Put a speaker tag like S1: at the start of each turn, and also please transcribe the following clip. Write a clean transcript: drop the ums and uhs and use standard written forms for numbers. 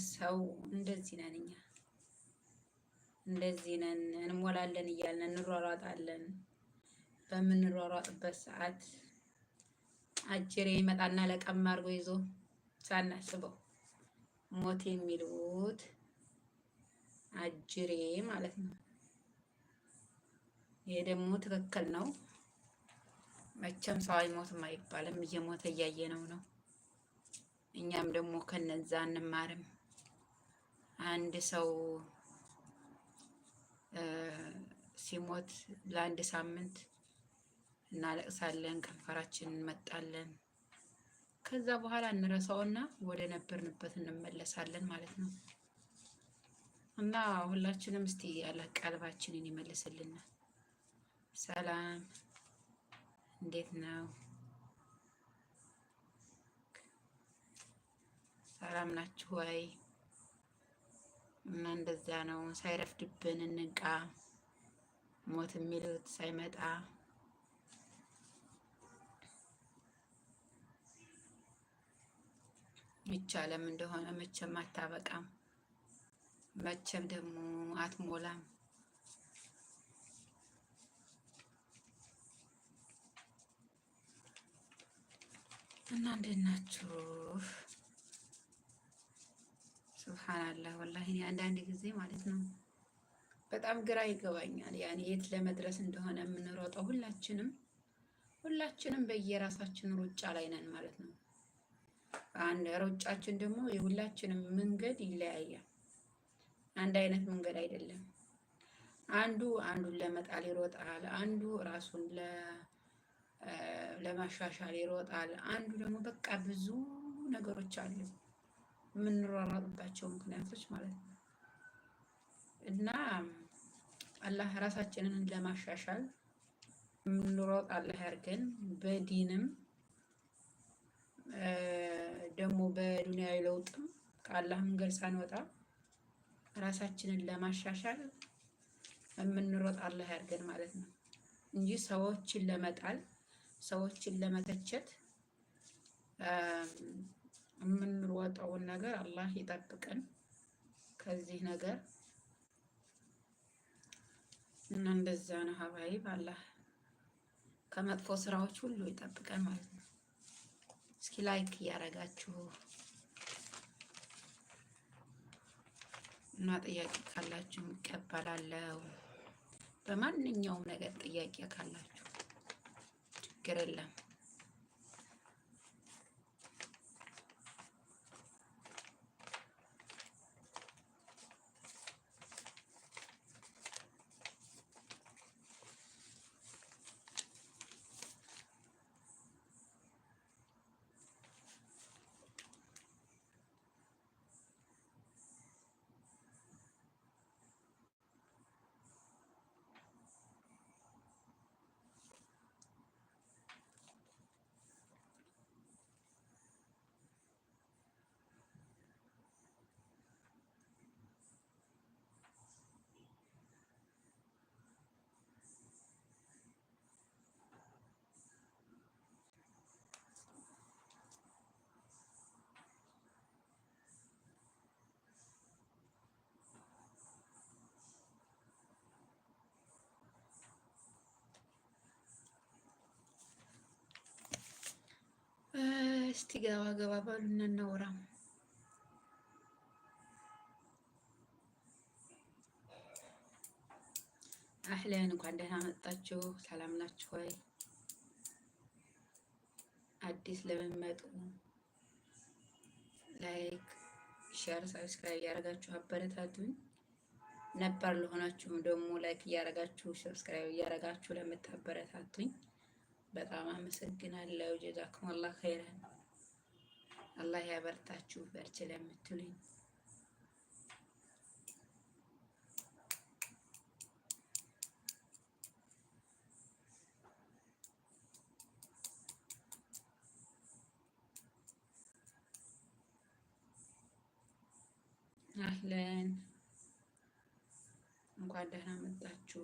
S1: ሰው እንደዚህ ነን እኛ፣ እንደዚህ ነን። እንሞላለን እያልን እንሯሯጣለን። በምንሯሯጥበት ሰዓት አጅሬ ይመጣና ለቀም አድርጎ ይዞ ሳናስበው ሞት የሚሉት አጅሬ ማለት ነው። ይሄ ደግሞ ትክክል ነው። መቼም ሰው አይሞትም አይባልም። እየሞተ እያየነው ነው። እኛም ደግሞ ከነዛ አንማርም። አንድ ሰው ሲሞት ለአንድ ሳምንት እናለቅሳለን፣ ከንፈራችንን እንመጣለን። ከዛ በኋላ እንረሳውና ወደ ነበርንበት እንመለሳለን ማለት ነው። እና ሁላችንም እስቲ አላህ ቀልባችንን ይመልስልን። ሰላም፣ እንዴት ነው? ሰላም ናችሁ ወይ? እና እንደዛ ነው። ሳይረፍድብን እንንቃ፣ ሞት የሚሉት ሳይመጣ። ይቻለም እንደሆነ መቼም አታበቃም፣ መቼም ደግሞ አትሞላም። እና እንዴት ናችሁ? ሱብሃንአላህ ወላሂ እኔ አንዳንድ ጊዜ ማለት ነው በጣም ግራ ይገባኛል። ያኔ የት ለመድረስ እንደሆነ የምንሮጠው ሁላችንም ሁላችንም በየራሳችን ሩጫ ላይ ነን ማለት ነው። አንድ ሩጫችን ደግሞ የሁላችንም መንገድ ይለያያል። አንድ አይነት መንገድ አይደለም። አንዱ አንዱን ለመጣል ይሮጣል፣ አንዱ ራሱን ለማሻሻል ይሮጣል፣ አንዱ ደግሞ በቃ ብዙ ነገሮች አሉ የምንሯሯጥባቸው ምክንያቶች ማለት ነው። እና አላህ ራሳችንን ለማሻሻል የምንሮጥ አላህ ያድርገን። በዲንም ደግሞ በዱንያዊ ለውጥም ከአላህ መንገድ ሳንወጣ ራሳችንን ለማሻሻል የምንሮጥ አላህ ያድርገን ማለት ነው እንጂ ሰዎችን ለመጣል፣ ሰዎችን ለመተቸት የምንሮጠውን ነገር አላህ ይጠብቀን ከዚህ ነገር። እና እንደዛ ነው ሀባይብ፣ አላህ ከመጥፎ ስራዎች ሁሉ ይጠብቀን ማለት ነው። እስኪ like እያደረጋችሁ እና ጥያቄ ካላችሁ እቀበላለሁ። በማንኛውም ነገር ጥያቄ ካላችሁ ችግር የለም። እስቲ ገባ ገባ በሉ እና እናውራ። አህለን፣ እንኳን ደህና መጣችሁ። ሰላም ናችሁ ወይ? አዲስ ለምትመጡ like፣ share፣ subscribe እያደረጋችሁ አበረታቱኝ። ነባር ለሆናችሁም ደግሞ like እያደረጋችሁ subscribe እያደረጋችሁ ለምታበረታቱኝ በጣም አመሰግናለሁ። ጀዛኩም አላህ ኸይረን። አላህ ያበርታችሁ በርቺ ለምትሉኝ። አህለን፣ እንኳን ደህና መጣችሁ።